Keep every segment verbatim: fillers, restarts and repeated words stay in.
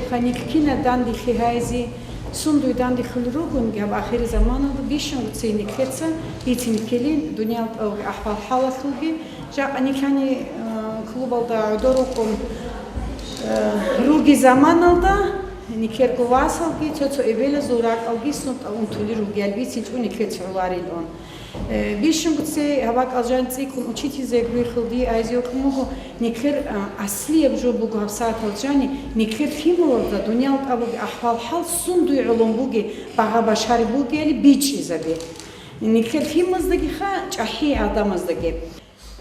Ханилъ кинаб данделъи гьайзе, сундуй данделъулел ругонги гьаб ахирзаманалда бищунго цей нилъеца бицин ккелин дуниял тӀавги ахӀвал-хӀалалъулги, жакъа нилъани, э, клубалда гӀодор рукӀун, э, руги заманалда нилъерго васалги цо-цо эбелазул ракӀалги сунтӀа унтулел ругел бицинчӀо нилъеца гӀоларилан. Э, бищунго цей гьаб бакӀал жан цӀикӀкӀун учительзабихьулги гьайзе йокьун буго, нилъер, а, аслияб жо буго гьаб сагӀатал жани, нилъер лъималазда дуниял тӀабуги ахӀвал-хӀал сундуй гӀолон буги, багъа-башари бугели бичӀчӀизаби. Нилъер лъимаздагиха, чӀахӀи гӀадамаздаги.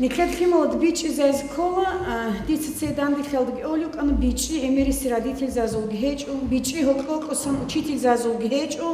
Нилъер лъималазда бичӀчӀизайзе ккола, а, дица цей данделъиялдаги олев вукӀана, бичӀчӀи гӀемериси родительзазулги гьечӀо, бичӀчӀи гьоркьо-гьоркьосан учительзазулги гьечӀо,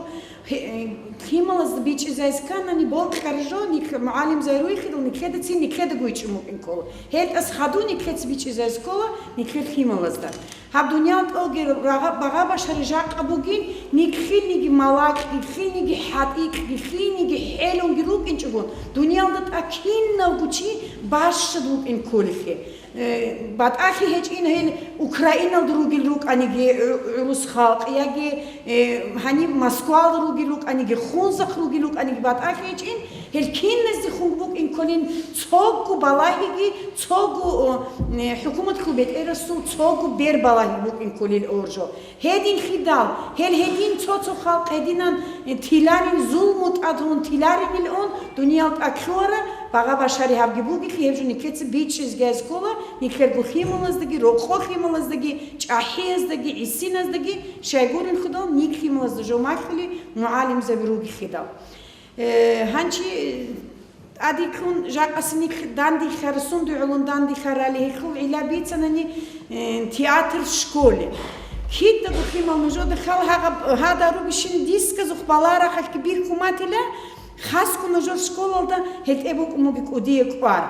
Гье-, э, лъималазда бичӀчӀизайз кканани, бокьараб жо, нилъ-, мугӀалимзаби руйхидал, нилъедацин нилъедаго вичӀчӀун букӀин ккола. ГьелтӀас хадув нилъеца бичӀчӀизайз ккола нилъер лъималазда. Гьаб дуниял тӀалги рагъа-, багъа-башари жакъа бугин, нилъиниги малакьги, лъиниги хӀатӀикьги, лъиниги хӀелунги рукӀинчӀого, дуниялда тӀад кинавго чи бащад вукӀин кколелъе. Э, батӀалъи гьечӀин гьел Украиналда ругел рукӀаниги гӀу-, гӀурус халкъ, яги, э, гьаниб Москвалда ругел рукӀаниги, Хунзахъ ругел рукӀаниги батӀалъи гьечӀин, гьел киназде хунг букӀин кколин цого балагьиги, цого, о, э, хӀукуматлъул бетӀерасул цого бер балагьи букӀин кколел оржо. Гьединлъидал, гьел гьедин цо-цо халкъ гьединан, э, тиларин, зулму тӀадгьун тиларинилан, дуниял тӀад лъугьараб багъа-башари гьабги бугелъи, гьеб жо нилъеца бичӀчӀизги гьайзе ккола, нилъерго лъималаздаги, рокъо лъималаздаги, чӀахӀияздаги, гӀисиназдаги, щайгурелъул нилъ лъималазда жо малъулел мугӀалимзаби ругелъидал. Э, гьанчи, э, тӀадеги ккун, жакъасинихъ данделъарасун дугӀулун данделъарали гьелъул гӀилла бицанани, э, театр в школе. Кидаго лъимал нужеда хал гьагъаб-, гьадаруги щин дисказухъ балагьарахъалъги бихьун батила, хасго нужер школалда гьелтӀе букӀун буги кӀудияб кӀвар.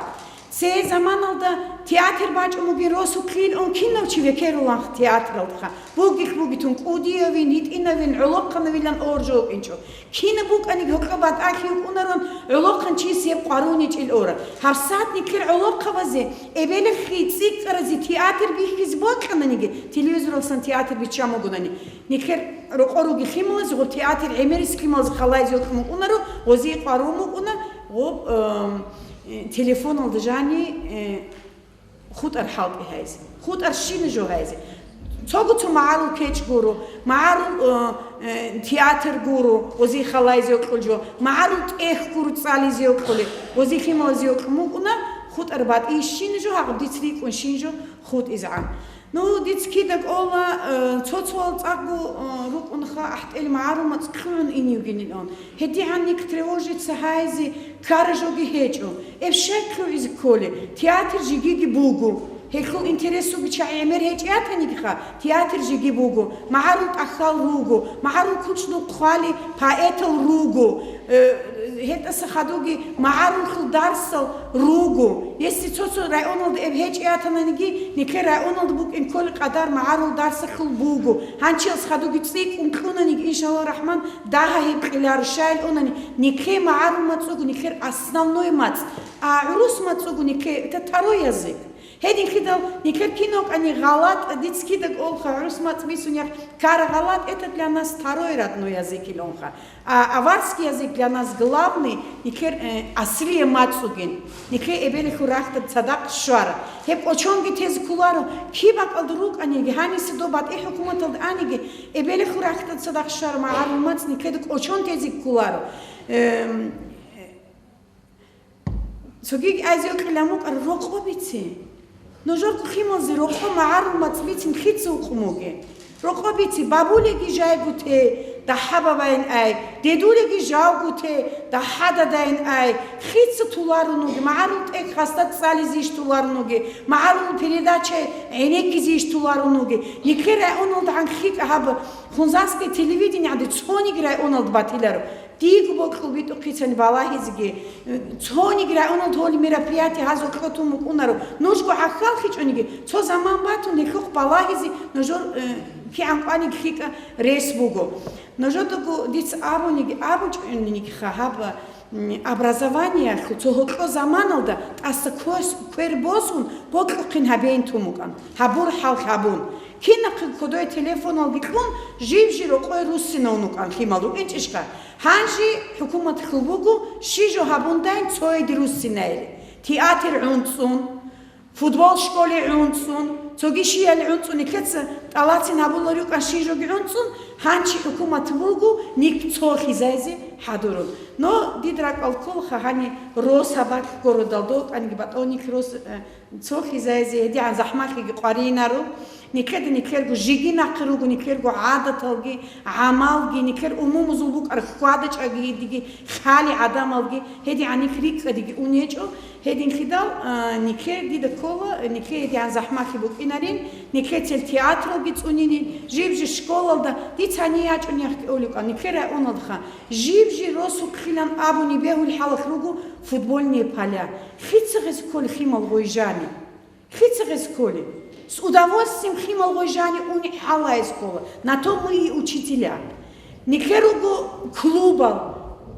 Цей заманалда театр бачӀун бугин росулъилан кинав чи векеруланха театралдха. Бугелъ бугитун кӀудиявин, гьитӀинавин, гӀолохъанавилан оржо вукӀинчӀо. Кинаб букӀаниги гьоркьоб батӀалъи вукӀунарун гӀолохъанчияс гьеб къваригӀунчӀел ора. ГьабсагӀат нилъер гӀолохъабазе, эбелалъе цӀикӀкӀаразе театр бихьизе бокьананиги, телевизоралсан театр биччан бугонани. Нилъер рокъор ругел лъималазе гъоб театр гӀемерис лъималазе халайзе йокьун букӀунаро, гъозие къваригӀун букӀуна, гъоб, эм, э, телефоналда жани, э, хутӀар хӀалтӀи гьайзе, хутӀар щина жо гьайзе. Цого цо магӀарул кечӀ гуро, магӀарул, э, э, театр гуро, гъозие халайзе йокьул жо, магӀарул тӀехь гуро цӀализе йокьулеб, гъозие лъималазе йокьун букӀуна, хутӀар батӀи щина жо, гьагъаб дица рикӀкӀун щин жо хутӀизегӀан. Ну, дица кидаго кӀола, э, цо-цоял цӀакъго, э, рукӀунха ахӀтӀел магӀарул мацӀ лъугӀун ин йигинилан. ГьедигӀанник тревожиться гьайзе ккара жоги гьечӀо. Эб щай лъугӀизе кколеб? Театр жегиги буго. Гьелъул интересуги чагӀи гӀемер гьечӀеб батанигиха, театр жеги буго. МагӀарул тӀахьал руго. МагӀарул кучӀдул хъвали поэтал руго. Э, гьелдаса хадуги магӀарулъул дарсал руго. Если цо-цо районалда эб гьечӀеб батаниги, нилъер районалда букӀин кколеб къадар магӀарул дарсалъул буго. Гьанчияс хадуги цӀикӀкӀун кьунаниги, иншаллагь рахман, дагьа гьеб кьеларо, щайилан нилъер магӀарул мацӀ буго нилъер основной мацӀ, а гӀурус мацӀ буго нилъер, это второй язык. Гьединлъидал нилъер киналго гъалатӀ, дица кидаго кӀолха, гӀурус мацӀ бицунеб ккара гъалатӀ, это для нас второй родной язык иланха. А аварский язык для нас главный, нилъер, э, аслияб мацӀ бугин, нилъер эбелалъул рахьдал цадахъ щвараб. Гьеб кӀочонги тезе кколаро, киб бакӀалда рукӀаниги, гьаниса доб батӀи хӀукуматалда аниги, эбелалъул рахьдал цадахъ щвараб магӀарул мацӀ нилъеда кӀочон тезе кколаро. Эм, Цогиги азиокьилан букӀара рокъо бице. Нужер хъималзе рокъо магӀарул мацӀ бицин лъица вукъун бугеб? Рокъо бице, бабулеги жайго те, дагьа бабайин ай, дедулеги жавго те, дагьа дадайин ай, лъица толарун вугеб, магӀарул тӀехь хасда цӀализейищ толарун вугеб, магӀарул передача гӀенеккизейищ толарун вугеб. Нилъер районалда гьанкӀ лъикӀа гьаб Хунзахъе телевидениеда цониги районалда батиларо. Диего бокьулеб битӀухъицани балагьизеги, цониги районалда гьолеб мероприятие гьазул кьотун букӀунаро. Нужго гӀахьаллъичӀониги, цо заман батун, гьелъухъ балагьизе нужер, э, кигӀан кӀваниги лъикӀа рес буго. Нужедаго дица абуниги, абучӀонигиха гьаб, м, образованиялъул цо гьоркьо заманалда тӀаса квес-, квер босун, бокьухъин гьабейин тун букӀан. Гьабур хӀал гьабун. Кинахъе кодой телефоналги кьун, жив-жив рокъой руссинавун вукӀан лъимал рукӀинчӀищха? Гьанже хӀукумат хьул буго, щи жо гьабундайин цояде руссинайили. Театр гӀунцӀун, футбол школе гӀунцӀун, цоги щиял гӀунцӀун, нилъеца тӀалацин гьабулел рукӀан щи жоги гӀунцӀун, гьанчи хӀукумат буго, нилъ цолъизайзе хӀадурун. Но дида ракӀалда кколаха гьаниб рос гьаб бакӀ городалда вукӀаниги батӀаниги рос, э, цолъизайзе гьедигӀан захӀмалъиги къваринаро. Нилъеда нилъерго жеги нахъе руго, нилъерго гӀадаталги, гӀамалги, нилъер умумузул букӀараб хьвада-чӀаги, гьедиги хали гӀадамалги, гьедигӀан нилъ рикӀкӀадиги ун гьечӀо. Гьединлъидал, а, нилъер дида ккола, нилъер гьедигӀан захӀмалъи букӀинарин, нилъецал театралги цӀунинин, жиб-жиб школалда, дица гьанир ячӀунеяхъги оликӀа, нилъер районалдаха, жиб-жиб росулъилан абуни бегьулеб хӀалалъ руго футбольные поля. Лъица гьез кколеб лъимал гъой жани? Лъица гьез кколеб? С удовольствием лъимал гъой жани уни гьалаэс ккола. На то мы и учителя. Нилъер руго клубал,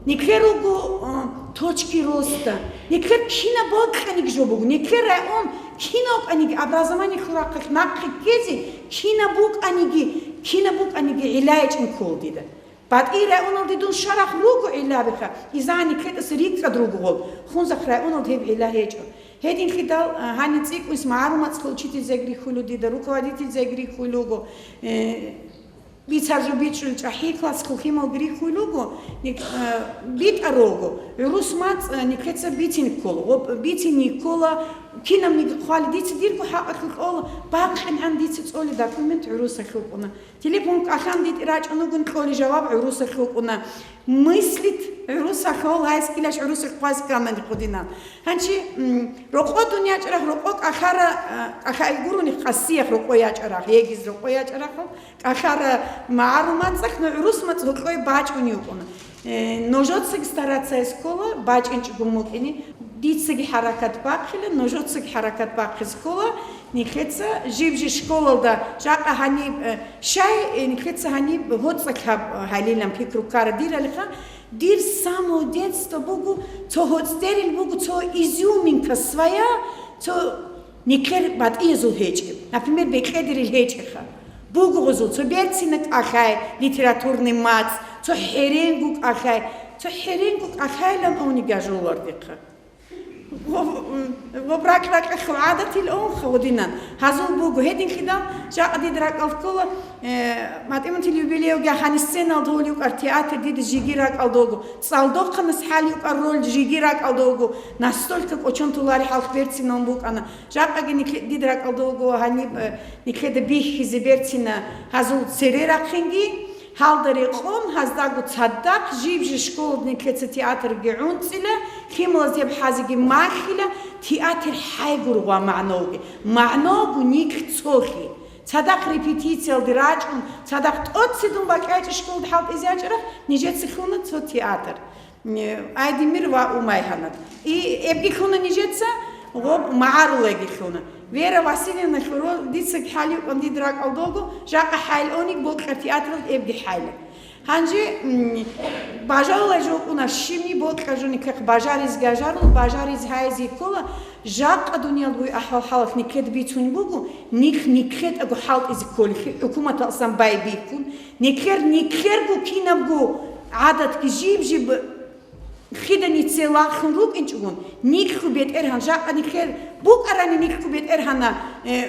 нилъер руго, э, точки роста, нилъер кинаб бокьаниги жо буго, нилъер район кинаб букӀаниги образование хьурахъалъ нахъе ккезе, кинаб букӀаниги, кинаб букӀаниги гӀилла гьечӀин ккола дида. БатӀи районалде дун щвараб руго гӀиллабиха, иза гьаниб кьетӀаса рикӀкӀад руго гъол, Хунзахъ районалда гьеб гӀилла гьечӀо. Гьединлъидал, а, гьаниб цӀикӀкӀуйс магӀарумацӀ хьул учительзайги рихьулев дида, руководительзайги рихьулев вуго, э, бицаржо бичӀчӀул чӀахӀи класс хьул лъималги рихьулев вуго, ник-, э, битӀа рого, гӀурус мацӀ, э, никеца бицин ккола, гъоб бицин ккола, кинабниги хъвали дица дирго хӀакъалъулъ кьола, бакъинегӀан дица цӀолеб документ гӀурусалъ букӀуна. Телефон кӀалъан дитӀи рачӀун вугин кьолеб жаваб гӀурусалъ букӀуна. Мыслит гӀурусалъ, гьол гьайс килаш гӀурусалъ хъвайс кканани хъудинал. Гьанчи, м, рокъо дун ячӀарах, рокъо кӀалъара, а, кӀалъай гурони къасиях рокъо ячӀарах, гьегиз рокъо ячӀарахъ, кӀалъара магӀарумацӀалъ, но гӀурус мацӀ гьоркьой бачӀунев вукӀуна. Э, нужецаги стараться гьайс ккола, бачӀинчӀого мукӀине. Дицаги хӀаракат бахъила, нужецаги хӀаракат бахъизе ккола. Нилъеца жиб-жиб школалда жакъа гьаниб, э, щай, э, нилъеца гьаниб гьоцӀалъ гьаб, э, гьалилан пикру ккара диралиха, дир с самого детства буго, цо гьоцӀтерил буго, цо изюминка своя, цо нилъер батӀиязул гьечӀеб. Например, бекьедерил гьечӀеха. Буго гъозул, цо берцина кӀалъай, литературный мацӀ, цо хӀеренго кӀалъай, цо хӀеренго кӀалъайлан авни гажулардихъа. Ва, м, ва ракь-ракьалъул гӀадатил унха гъудинан. Гьазул буго. Гьединлъидал жакъа дида ракӀалда ккола, э, МатӀиматил юбилейги гьаниб сценалда гьолев вукӀар театр дида жеги ракӀалда вуго. ЦӀалдохъанас хӀалев вукӀар роль жеги ракӀалда вуго. Настолько кӀочон толареб хӀалалъ берцинавун букӀана. Жакъаги нилъе-, дида ракӀалда вуго гьаниб, э, нилъеда бихьизе берцина гьазул цере рахъинги. Гьалда рекъон, гьаздаго цадахъ жиб-жиб школалда нилъеца театрги гӀунцӀила, лъималаз гьеб хӀазиги малъила, театр хӀайгур ва магӀногуги. МагӀногу нилъ цолъи. Цадахъ репетициялде рачӀун, цадахъ тӀоцебе дун бакӀайчӀи школалда хӀалтӀизе ячӀарахъ, нижеца лъуна цо театр. Э, Айдемир ва Умайгьанат. И эбги лъуна нижеца, гъоб магӀарулаги лъуна. Вера Васильевна хьуро, дица хӀалив кӀван дида ракӀалда вуго, жакъа хӀайил ониг бокьа театралда эбги хӀайла. Гьанже, м, бажарулай жо кӀуна, щибни бокьа жони кахъ бажариз гажарул, бажариз гьайизе ккола, жакъа дуниял буй ахӀвал-хӀалалъ никед бицун буго, нилъ никлетӀаго хӀалтӀизе кколелъи хӀукуматалсан байбихьун, никлер, никлерго кинабго гӀадатги жиб-жиб хиданице лагълъун рукӀинчӀогун, нилъго бетӀергьан, жакъа нилъер букӀарани нилъго бетӀергьана, э,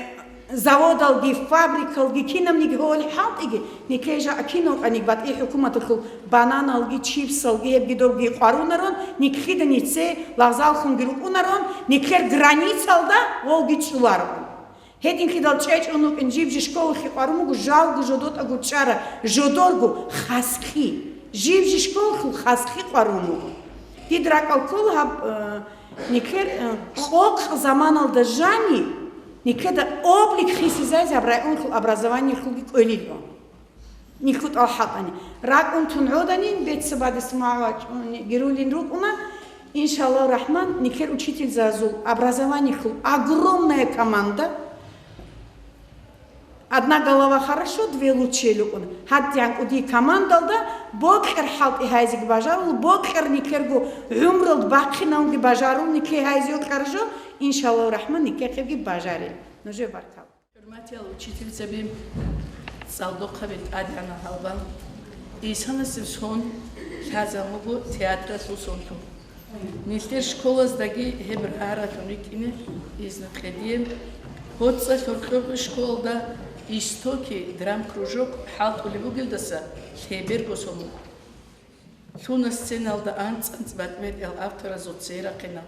заводалги, фабрикалги, кинабниги гьоле хӀалтӀиги, нилъе жакъа кинав кӀаник батӀи хӀукуматалъул бананалги, чипсалги, гьебги добги къварунарун, нилъ хиданице лагъзаллъунги рукӀунарун, нилъер границалда гъолги чӀуларун. Гьединлъидал чӀечӀун вукӀин жиб-жиб школалъе къварун буго, жалго жодотӀаго чӀара, жодорго хасхъи. Жиб-жиб школалъул хасхъи къварун буго. Дид ракӀал ккола гьаб, э, никер, э, къокъ заманалда жани, никеда облик хисизайзе гьаб районлъул образованиялъулги кӀвелилан. Нилъго тӀалхӀатӀани. РакӀун тун гӀоданин, бецабадес магӀу вачӀунги рулин рукӀуна. Иншаллагь рахман, нилъер учительзазул образованиялъул огромная команда. Одна голова хорошо, две лучше лукӀуна. ГьадигӀан кӀуди командалда бокьар хӀалтӀи гьайзеги бажарул, бокьар нилъерго гӀумралда бахъинавги бажарул, нилъе гьайзе йокьар жо, иншаллагь рахман, нилъехъеги бажарил. Нужее баркал. ХӀурматиял учительзаби, цӀалдохъаби, тӀадегӀанал гьалбал! Исанасеб сон лъазабун буго театралъул сонлъун. Нилъер школаздаги гьеб рагӀаралъун рикӀкӀине изну кьедие. ГьоцӀалъ гьоркьохъеб школалда «Истоки» драм-кружок хӀалтӀулеб бугелдаса лъеберго сон буго. Лъуна сценалда анцӀ-анцӀ батӀи-батӀиял авторазул цере рахъинал.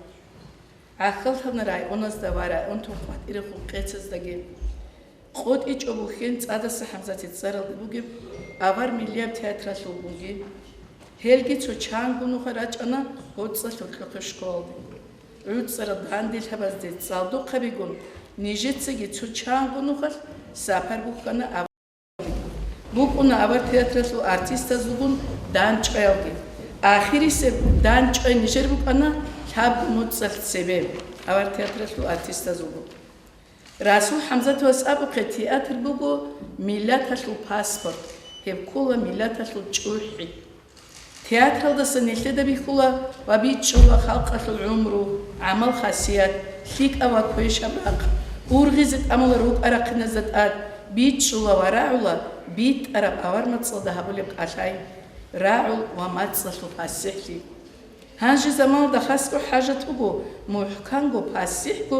ГӀахьаллъана районазда ва районтун къватӀирехун къецаздаги. КъотӀичӀо бухьен ЦӀадаса ХӀамзатил цӀаралда бугеб авар миллияб театралъулгунги. Гьелги цо чанго нухалъ рачӀана ГьоцӀалъ гьоркьохъеб школалде. ГӀуцӀарал данделъабазде цӀалдохъабигун, нижецаги цо чанго нухалъ сапар бухьана авар. БукӀуна авар театралъул артистазулгун дандчӀваялги. Ахирисеб дандчӀвай нижер букӀана лъабго моцӀалъ цебе авар театралъул артистазулгун. Расул ХӀамзатовас абухъе, театр буго миллаталъул паспорт, гьеб ккола миллаталъул чӀухӀи. Театралдаса нилъеда бихьула ва бичӀчӀула халкъалъул гӀумру, гӀамал-хасият, лъикӀаб ва квешаб рахъ, ургъизе тӀамула рукӀа-рахъиназда тӀад, бичӀчӀула ва рагӀула битӀараб авар-мацӀалда гьабулеб кӀалъай, рагӀул ва мацӀалъул пасихӀлъи. Гьанже заманалда хасго хӀажат буго мухӀканго, пасихӀго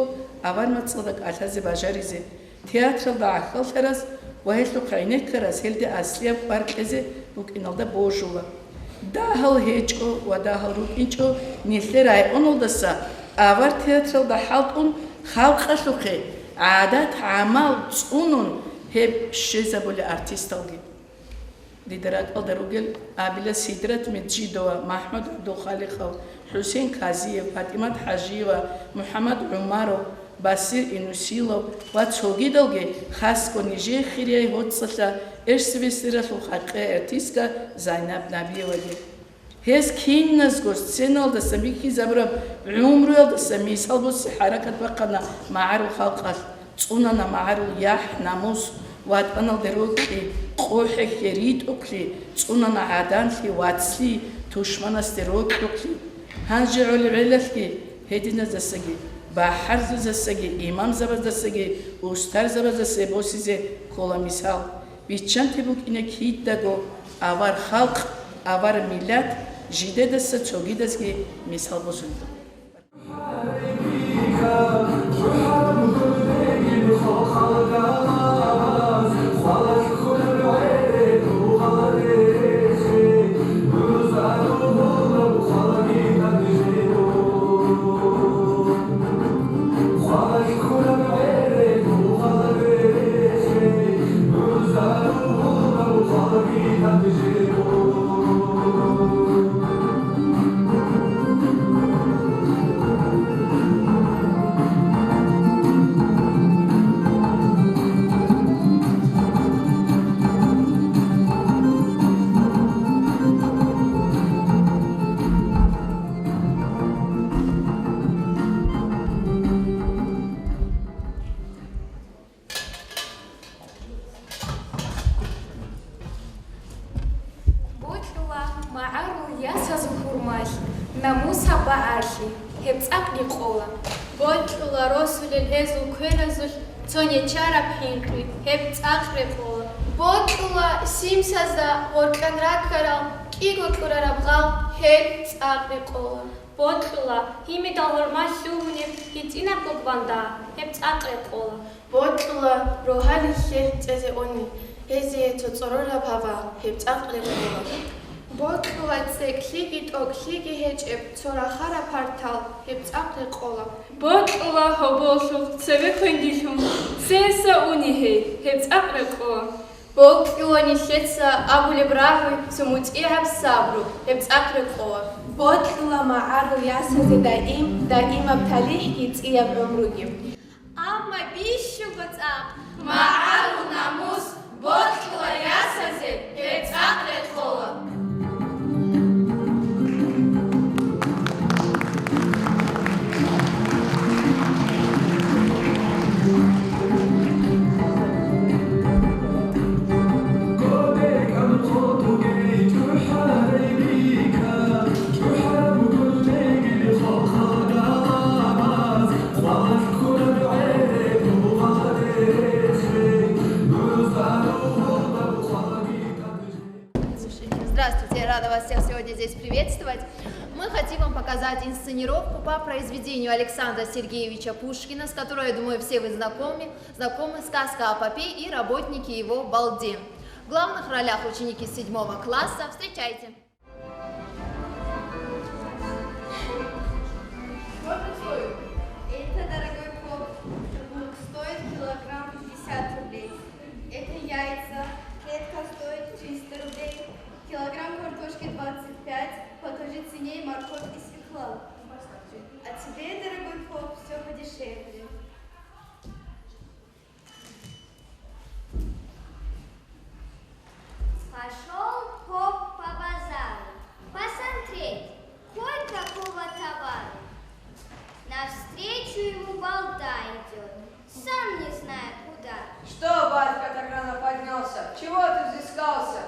авар-мацӀалда кӀалъазе бажаризе. Театралда гӀахьаллъараз ва гьелъухъ гӀенеккараз гьелде аслияб кӀвар кьезе букӀиналда божула. Дагьал гьечӀо ва дагьал рукӀинчӀо нилъер районалдаса авар театралда хӀалтӀун, халкъалъухъе гӀадат-гӀамал цӀунун гьеб щвезабулел артисталги. Дида ракӀалда ругел абила Сидрат Межидова, МахӀмуд ГӀабдулхаликъов, ХӀусен Казиев, ПатӀимат ХӀажиева, МухӀаммад ГӀумаров, Басир Инусилов ва цогидалги, хасго нижее хирияй ГьоцӀалъа РСФСР-алъул халкъияй артистка Зайнаб Набиеваги. Гьез киназго сценалдаса бихьизабураб гӀумруялдаса мисал босе хӀаракат бахъана магӀарул халкъалъ. ЦӀунана магӀарул яхӀ-намус, ватӀаналде рокьи, къо-хӀехье ритӀухълъи, цӀунана гӀаданлъи, вацлъи, тушманасде рокьухълъи. Гьанже гӀолеб гӀелалъги гьединаздасаги, бахӀарзазасаги, имамзабаздасаги, устарзабаздасе босизе ккола мисал. Биччанте букӀине кидаго авар халкъ, авар миллат жидедаса цогидазги мисал босун. Бокьула магӀарул ясазул хӀурмалъ, намусаб багӀалъи, гьеб цӀакъ рекъола. Бокьула росулел гьезул кверазулъ цо нечараб хӀинкъи, гьеб цӀакъ рекъола. Бокьула симсазда гъоркьан раккарал кӀиго кьурараб гъал, гьеб цӀакъ рекъола. Бокьула гьимидал гьурмалъ лъугьунеб гьитӀинабго гванда, гьеб цӀакъ рекъола. Бокьула рогьалил лъел цӀезе уни, гьезие цо цӀорораб гьава, гьеб цӀакъ рекъола. Бокьула цӀекӀлъиги тӀокӀлъиги гьечӀеб цо рахараб партал, гьеб цӀакъ рекъола. Бокьула гьоболлъухъ цеве хвендилъун, цеса уни гьей, гьеб цӀакъ рекъола. Бокьула нилъеца абулеб рагӀуй цо мутӀигӀаб сабру, гьеб цӀакъ рекъола. Бокьула магӀарул ясазе даим, даимаб талихӀги цӀияб гӀумруги. Амма бищунго цӀакъ, магӀарул намус, бокьула ясазе, гьеб цӀакъ рекъола. Здесь приветствовать. Мы хотим вам показать инсценировку по произведению Александра Сергеевича Пушкина, с которой, я думаю, все вы знакомы. Знакомы: «Сказка о попе и работнике его балде». В главных ролях ученики седьмого класса. Встречайте! Сколько стоит? Это, дорогой поп, лук стоит килограмм пятьдесят рублей. Это яйца. Клетка стоит триста рублей. Килограмм картошки двадцать пять. По той же цене морковь и свекла. А тебе, дорогой поп, все подешевле. Пошёл поп по базару посмотреть, кой какого товара. Навстречу ему балда идёт, сам не зная куда. Что, батька, так рано поднялся? Чего ты взыскался?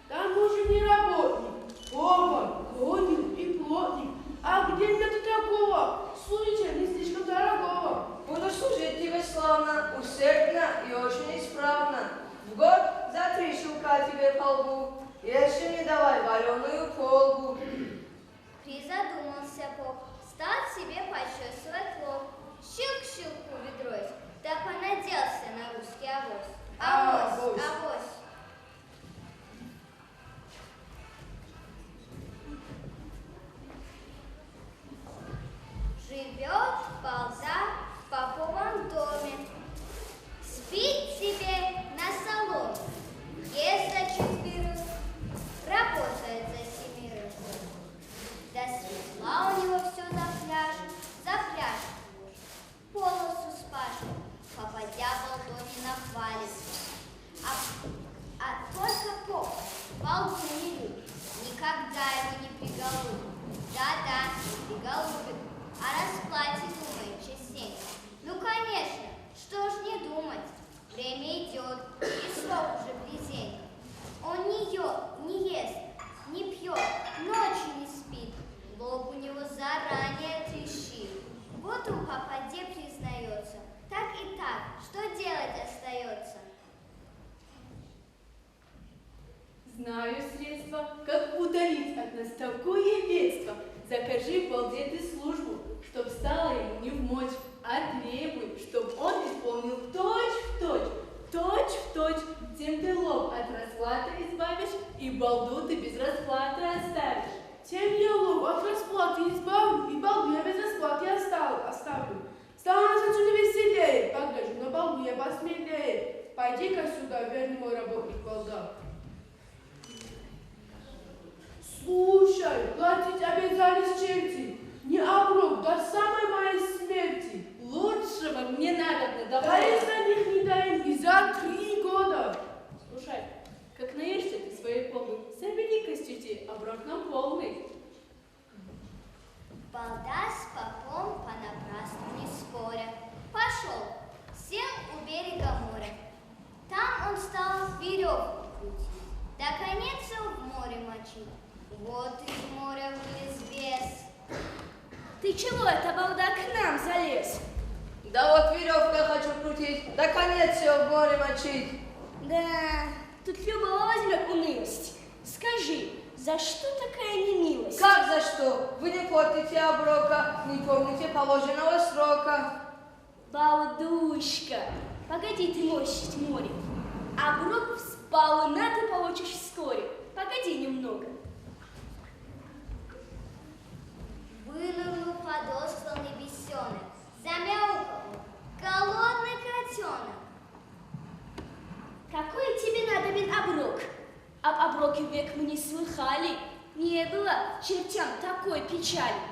Таможенный работник, повар, конюх и плотник. А где мне-то такого служителя не слишком дорогого? Буду служить тебе славно, усердно и очень исправно. В год за три щелка тебе полбу, ешьте мне давай варёную колбу. Призадумался поп, стал себе почёсывать лоб. Щелк щелку ведрось, да понадеялся на русский авось. Авось, авось. Живёт балда в поповом доме, спит себе на соломе, ест за четверых, работает за семерых. До светла у него всё запряжено, запряжено. Полосу спашет, попадя балдой не нахвалится. А, а только поп балду не любит, никогда его не приголубит. Да-да, не приголубит, о расплате думает частенько. Ну, конечно, что ж не думать, время идёт, и срок уже близенько. Он не ё-, не ест, не пьёт, ночью не спит. Лоб у него заранее трещит. Вот он попаде признаётся. Так и так, что делать остаётся? Знаю средство, как удалить от нас такое бедство. Закажи балде ты службу, чтоб стало ему невмочь, а требуй, чтоб он исполнил точь-в-точь, точь-в-точь. Тем ты лоб от расплаты избавишь, и балду ты без расплаты оставишь. Тем я лоб от расплаты избавлю, и балду я без расплаты остав-, оставлю. Стало нас отсюда веселее, погляжу на балду я посмелее. Пойди-ка сюда, верный мой работник балда. Слушай, платить обязались черти, не оброк до самой моей смерти. Лучшего мне надо, да. Дай за них не даем и за три года. Слушай, как наешься ты своей колбы, собери-ка с тетей оброк нам полный. Балда с попом понапрасну не споря пошёл, сел у берега моря. Там он стал верёвку крутить, да конец её в море мочить. Вот из моря вылез бес. Ты чего это, балда, к нам залез? Да вот верёвка хочу крутить, да конец её в море мочить. Да, тут любого возьмёт унылость. Скажи, за что такая немилость? Как за что? Вы не платите оброка, не помните положенного срока. Балдушка, погоди ты мочить море. Оброк вспомни ты получишь вскоре. Погоди немного. Вынырнул подосланный бесёнок, замяукал: «Голодный котёнок!» Какой тебе надобен оброк? Об оброке век мы не слыхали, не было чертям такой печали.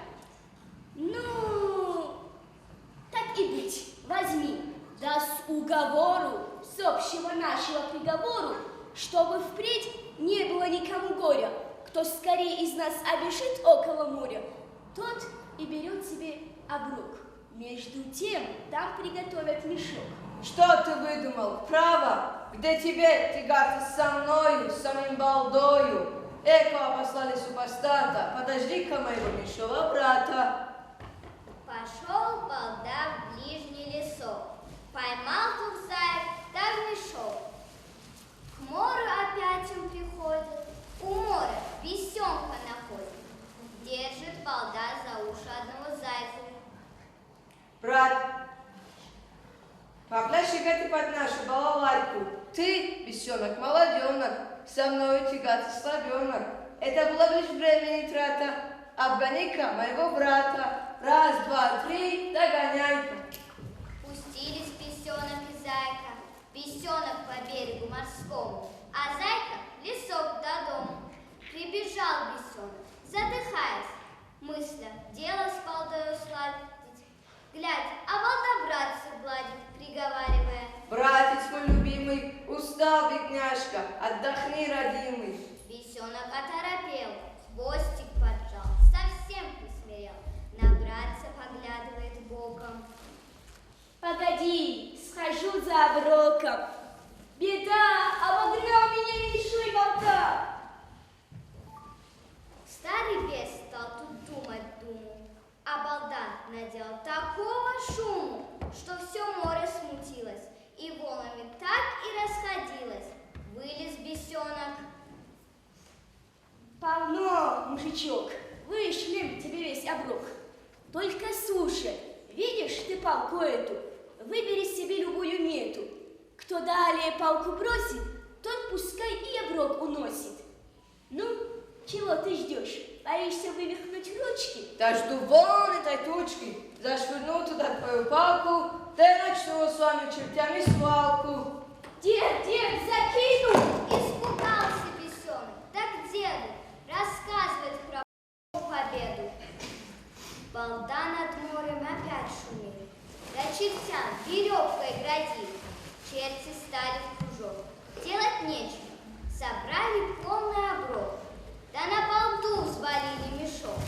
Ну, так и быть, возьми. Да с уговору, с общего нашего приговору, чтобы впредь не было никому горя. Кто скорее из нас обежит около моря, тот и берёт себе оброк. Между тем там приготовят мешок. Что ты выдумал? Право? Где тебе тягаться со мною, с самим балдою? Экого послали супостата, подожди-ка моего меньшого брата. Пошёл балда в ближний лесок, поймал двух заяц да в мешок. К морю опять он приходит, у моря бесёнку Катипат нашу балалайку. Ты, бесёнок, молодёнок, со мною тягаться слабёнок. Это была лишь времени трата. Обгони-ка моего брата. Раз, два, три, догоняй-ка. Пустились бесёнок и зайка, бесёнок по берегу морскому, а зайка в лесок до дому. Прибежал бесёнок, задыхаясь, в мыслях дело с балдой усладить. Глядь, а балда братца гладит, приговаривая: «Братец мой любимый, устал, бедняжка, отдохни, родимый». Бесёнок оторопел, хвостик поджал, совсем присмирел, на братца поглядывает боком. Погоди, схожу за оброком. Беда, обогнал меня меньшой балда. Старый бес стал тут думать думу, а балда наделал такого шуму, что всё море смутилось и волнами так и расходилось. Вылез бесёнок. Полно, мужичок, вышлем тебе весь оброк. Только слушай, видишь ты палку эту? Выбери себе любую мету. Кто далее палку бросит, тот пускай и оброк уносит. Ну, чего ты ждёшь? Боишься вывихнуть ручки? Да жду вон этой тучки, зашвырну туда твою палку, да и начну с вами чертями свалку. Дед, дед, закину! Испугался бесёнок, так деду рассказывает про победу. Балда над морем опять шумит. До чертям верёвкой градит. Черти стали в кружок. Делать нечего. Собрали полный оброк. Да на балду взвалили мешок.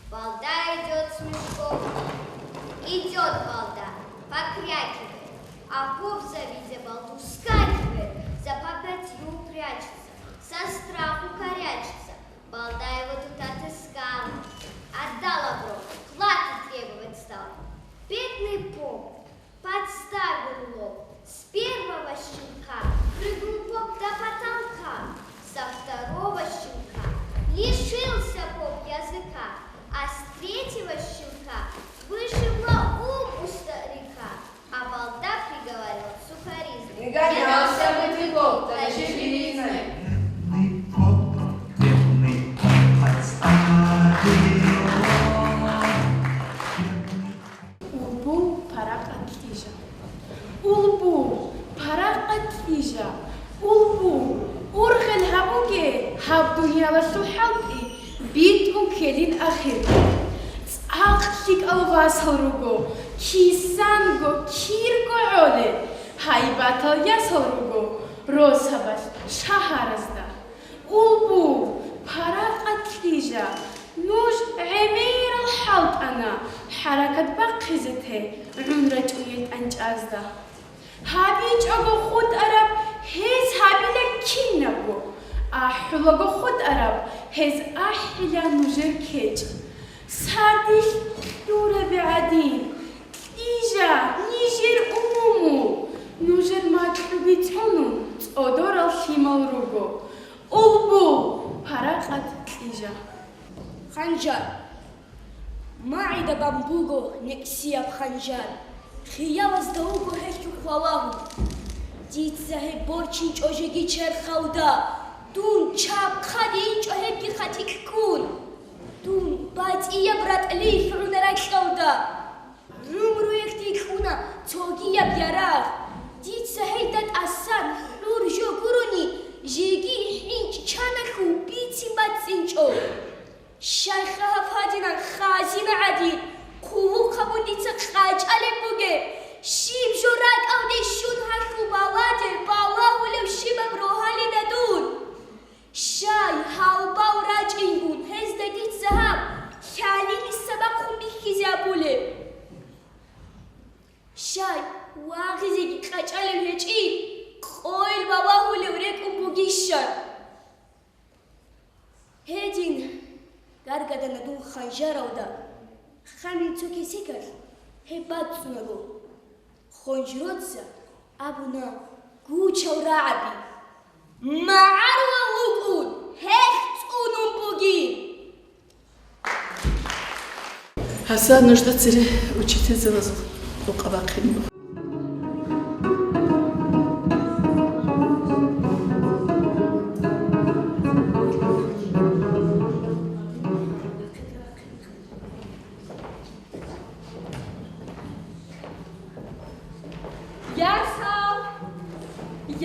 Балда идёт с мешком. Идёт балда, покрякивает. А поп, завидя балду, вскакивает, за попятью прячется, со страху корячится. Балда его тут отыскал, отдал оброк, платы требовать стал. Бедный поп подставил лоб, с первого щелчка прыгнул поп до потолка, со второго щелчка лишился поп языка, а с третьего щелчка вышибло ум у старика. А балда приговорил сукаризной. Не гонялся бы ты, поп, за оживизной. Бедный поп, бедный поп, подставил. Улбу паракъат лъижа. Улбу паракъат лъижа. Улбу ургъел гьабуге гьаб дуниялалъул хӀалтӀи. БитӀун ккелин ахир. ЦӀакъ лъикӀал васал руго, кисанго, кирго гӀоле, гьайбатал ясал руго росабалъ шагьаразда. Улбу, паракъат лъижа, нуж гӀемерал хӀалтӀана, хӀаракат бахъизе те гӀун рачӀунел тӀанчӀазда. ГьабичӀого хутӀараб гьез гьабила кинабго, ахӀулаго хутӀараб гьез ахӀила нужер кечӀ. Сардилъ кьураби гӀадин, кьижа нижер умумул, нужер макьуби цӀунун цӀодорал лъимал руго. Улбул, паракъат кьижа. Ханжар. МагӀида бан буго некӀсияб ханжар, хиялазда вуго гьелъухъ валагьун. Дица гьеб борчинчӀо жеги черхалда, дун чаб хъадинчӀо гьебги хъатикь ккун. Дун батӀияб ратӀлилъ гӀуна ракьалда. ГӀумруялъ дикьуна цогияб ярагъ. Дица гьелда тӀасан хӀур жо гурони, жеги хӀинчӀ чаналъув бицин бацӀцӀинчӀо. Щайха гьаб гьадинаб хазина гӀадин, хъулухъ гьабун дица къачӀалеб бугеб, щиб жо ракӀалде щун гьалъул баладер балагьулев щибаб рогьалида дун? Щай, гьалбал рачӀингун, гьезда дица гьаб лъалилиса бахъун бихьизе абулеб? Щай, вагъизеги къачӀалев гьечӀин, къойил балагьулев рекӀун бугищан? Гьедин гаргадана дун ханжаралда, ханин цо кесекалъ гьеб бацӀцӀунаго. Хонжроца абуна гучал рагӀаби. МагӀарулал вукӀун гьелъ цӀунун бугин. Гьаса нужда цере учительзабазул къокъа бахъин буго.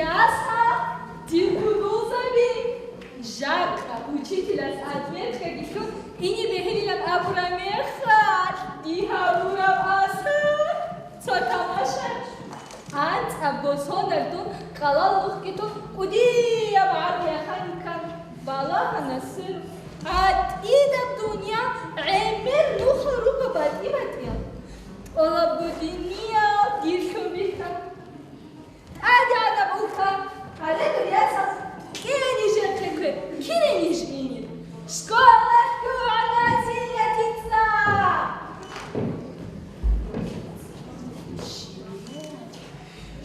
Ясал, дир гьудулзаби, жакъа учителас отметкаги лъун ине бегьилилан абураб мехалъ, дие гьабураб асар цо тамаша. АнцӀабго сонар дун къалал нухги тун кӀудияб гӀарбияхъанин ккан балагьана сир. ГӀатӀидаб дунъя гӀемер нухал руго батӀи-батӀиял. ТӀолабго диниял дирлъун бихьана. ТӀадегӀанаб улка, гьале дур ясал, кье нижехъе квер, кире ниж ине? Школа лъугӀана зиятица!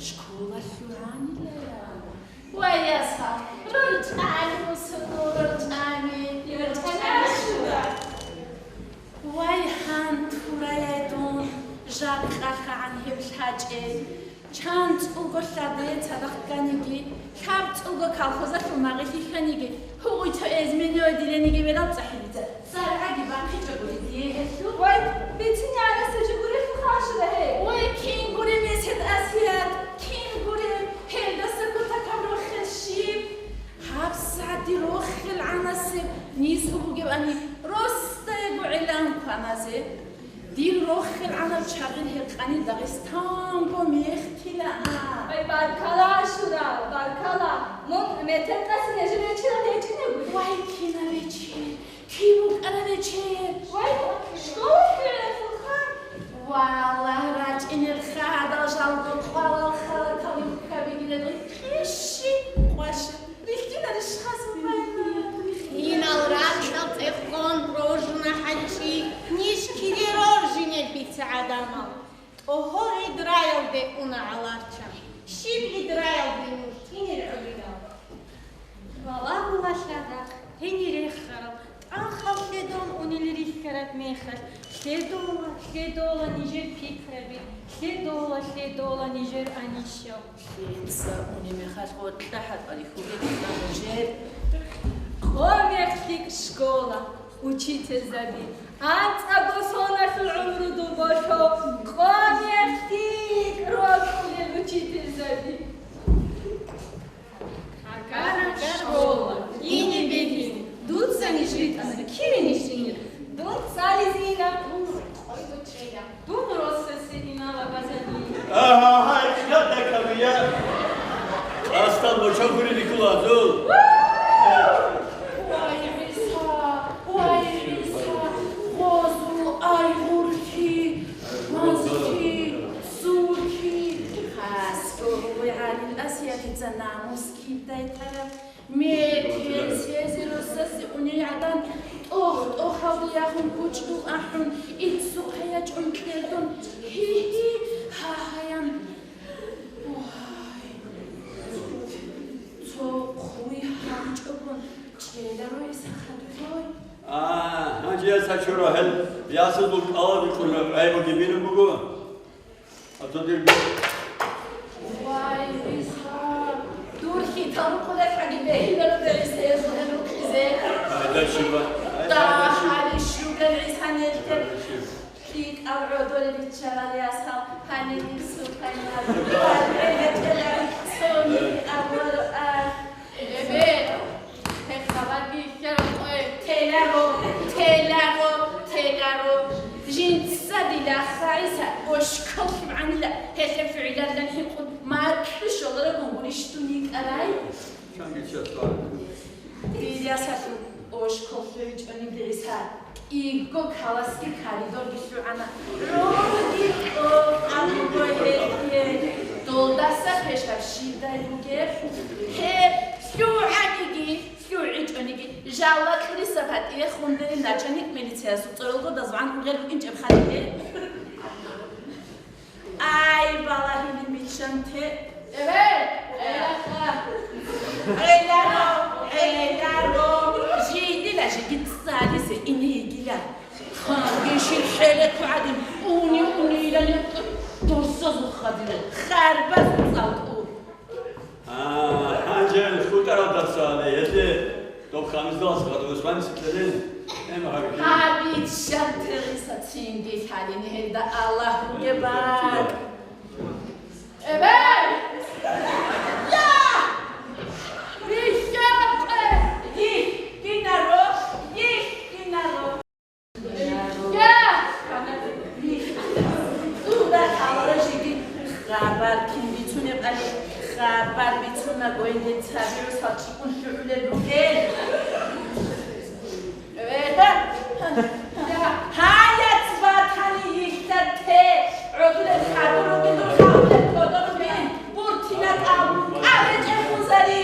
Школа лъугӀанилая? Вай, ясал, рорчӀани мусуду, рорчӀани, рорчӀани. Вай, гьан тураяй дун, жакъа лъагӀан гьеб лъачӀел. ЧанцӀулго лъаде цадахъ кканиги, лъабцӀулго колхозалъул магъилъи хьаниги, гьугъуй цо изменное делениги берал цӀахӀилица. СаргӀаги бахъичӀого гьедие гьелъул. Вай, бицин гӀарасе жо гурелъул ханшура гьей. Вай, кин гуреб месед асият, кин гуреб, гьелдаса кутакаб рохел щиб? ГьабсагӀат дир рохел гӀанасеб низгӀу бугебани, росдаего гӀелан кваназе. Дир рохел гӀанав чагъир гьекъани Дагъистанго мехтила а. Ай, баркала, Ашура, баркала! Мун метер тӀаса нижер реччарал гьечӀинаб? Вай, кинаб реччер! Киб букӀараб реччер! Вай, школа хӀересулха! Валлагь, рачӀинел хадал жалго къвалал халатал юбкабиги редун хищи къваша. Рихьинарищ хасубайна? Инал ракьал цӀехъон рожна хӀанчи, ниж кире роржинел бица гӀадамал. ТӀогьо гӀидраялде уна гӀаларча. Щиб гӀидраялде нуж кинел гӀолилал? Балагьула лъадахъ, гьенир рехарал, тӀахал лъедон унел рихьараб мехалъ, лъедола, лъедола нижер пикраби, лъедола, лъедола нижер анищал. Лъица уни мехалъ гъоркьа хӀатӀари хьугеб нужер. Къо мех лъикӀ школа, учительзаби. АнцӀабго соналъул гӀумру дуболъо къо мех лъикӀ рокьулел учительзаби. Агара школа, ине бегьин, дуца ниж ритӀана, кире ниж ине? Дун цӀализе ина. Дун росасе инала базани. Агьа, гьай, кьада кабия. Къасдал боча гури рикӀула азул. Вай, ГӀиса, вай, ГӀиса, гъозу, айгъурти, мазути, сурти. Хасго гьури гьанил асиятица намус кидай тараб. Метер сезе росасе уней гӀадан, тӀох-тӀохалде яхун кучӀдул ахӀун, иццухъе ячӀун кьердун, гьи-гьи, гьа-гьаян. Вай! Цо хъуй гьанчӀогун чӀеларо гьесахъа дудой. А, гьанже яса чура гьел ясазул кӀалаби кьуна гӀайбаги бирун буго. Вай, ГӀиса! Дур хьитал рукъулелъаги бегьиларо ГӀиса гьезул гьел рукъизе. Гьайда, щиба? Гьайда, гьайда, щиба? Дагьали щугел ГӀиса нелъер лъикӀал гӀодолел биччарал ясал гьаниб сухайна. Гьаниб гьечӀеларин цони абуро ах. Эбел! Гьеб хабарги ккараб къой. Теларо, теларо, теларо. Жинца дила хъагӀиса ошкол лъугӀанила гьелъе фигӀилалдан хӀинкъун макьу щоларагун гурищ дун йикӀарай? Дила сахлъун ошкол лъугӀичӀони ГӀиса. КӀиго каласги коридорги лъугӀана. РогьукӀо абуго гьелъие, долдаса пешаб щибдай бугеб? Гьеб лъугӀаниги, лъугӀичӀониги, жал лакьулиса гьатӀие хундерин начальник милициясул цӀоролгодаз ван угъел букӀинчӀеб хадиде. Ай, балагьилин биччанте! Эбе! ГӀеларо! ГӀеларо! Жиндила жиги цӀализе ине йигила. Ханги ширхӀеле квадин, уни-уни илани дурсазухъадила, харбаз цӀалтӀу. А, гьанже хутӀаралдаса гьелъе доб ханизалас гъадаб гӀусманис ккелин, гьеб гьабикин. Гьабиччанте ГӀиса цинги лъалин гьелда Аллагь бугеб бакӀ. Эбе! Я! Бицунеб гьале хабар бицунаго, гьелде цаби гӀусал чӀикӀкӀун лъугӀулел ругел. Гьаяц батани йилъа те, гӀодулел хадур ругел, дур хадурел кодор ругел, буртинатӀал, кӀалечӀел хунзари.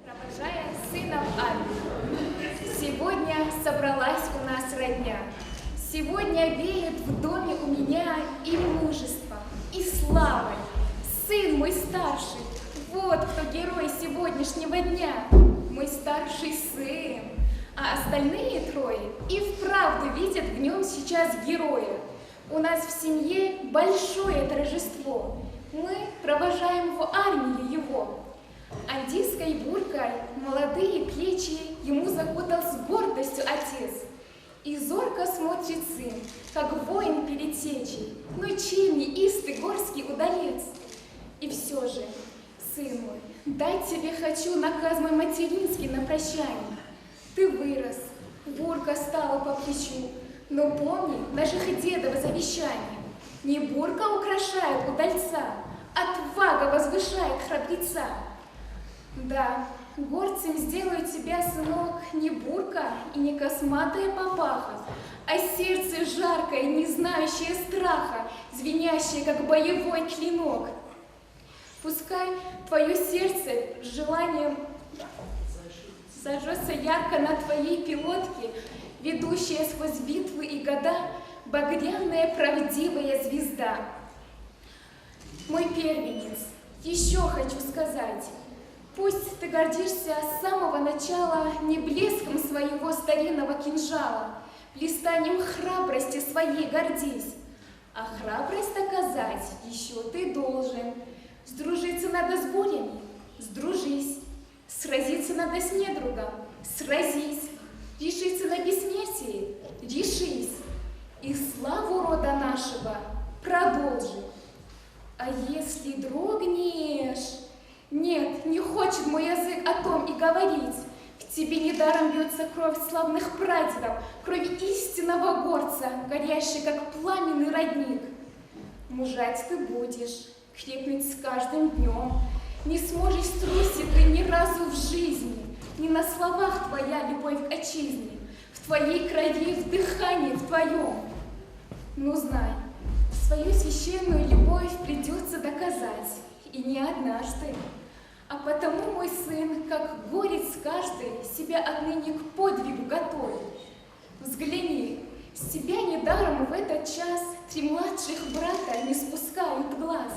Провожая сына в армию, сегодня собралась у нас родня. Сегодня веет в доме у меня и мужеством, и славой. Сын мой старший, вот кто герой сегодняшнего дня. Мой старший сын. А остальные трое и вправду видят в нем сейчас героя. У нас в семье большое торжество. Мы провожаем в армию его. Андийской буркой молодые плечи ему закутал с гордостью отец. И зорко смотрит сын, как воин перед сечей, ну чем не истый горский удалец? И все же, сын мой, дать тебе хочу наказ мой материнский на прощание. Ты вырос, бурка стала по плечу, но помни наших дедов завещание. Не бурка украшает удальца, отвага возвышает храбреца. Да, горцем сделаю тебя, сынок, не бурка и не косматая папаха, а сердце жаркое, не знающее страха, звенящее, как боевой клинок. Пускай твое сердце желанием зажжется ярко на твоей пилотке, ведущая сквозь битвы и года, багряная правдивая звезда. Мой первенец, еще хочу сказать, пусть ты гордишься с самого начала не блеском своего старинного кинжала, блистанием храбрости своей гордись, а храбрость доказать еще ты должен. Сдружиться надо с бурями, сдружись. Сразиться надо с недругом, сразись. Решиться на бессмертие, решись. И славу рода нашего продолжи. А если дрогнешь... Нет, не хочет мой язык о том и говорить. В тебе недаром бьется кровь славных прадедов, кровь истинного горца, горящая, как пламенный родник. Мужать ты будешь, крепнуть с каждым днем. Не сможешь струсить ты ни разу в жизни, не на словах твоя любовь к отчизне, в твоей крови, в дыхании в твоем. Но знай, свою священную любовь придется доказать, и не однажды. А потому, мой сын, как горец каждый, себя отныне к подвигу готовь. Взгляни, с тебя недаром в этот час три младших брата не спускают глаз.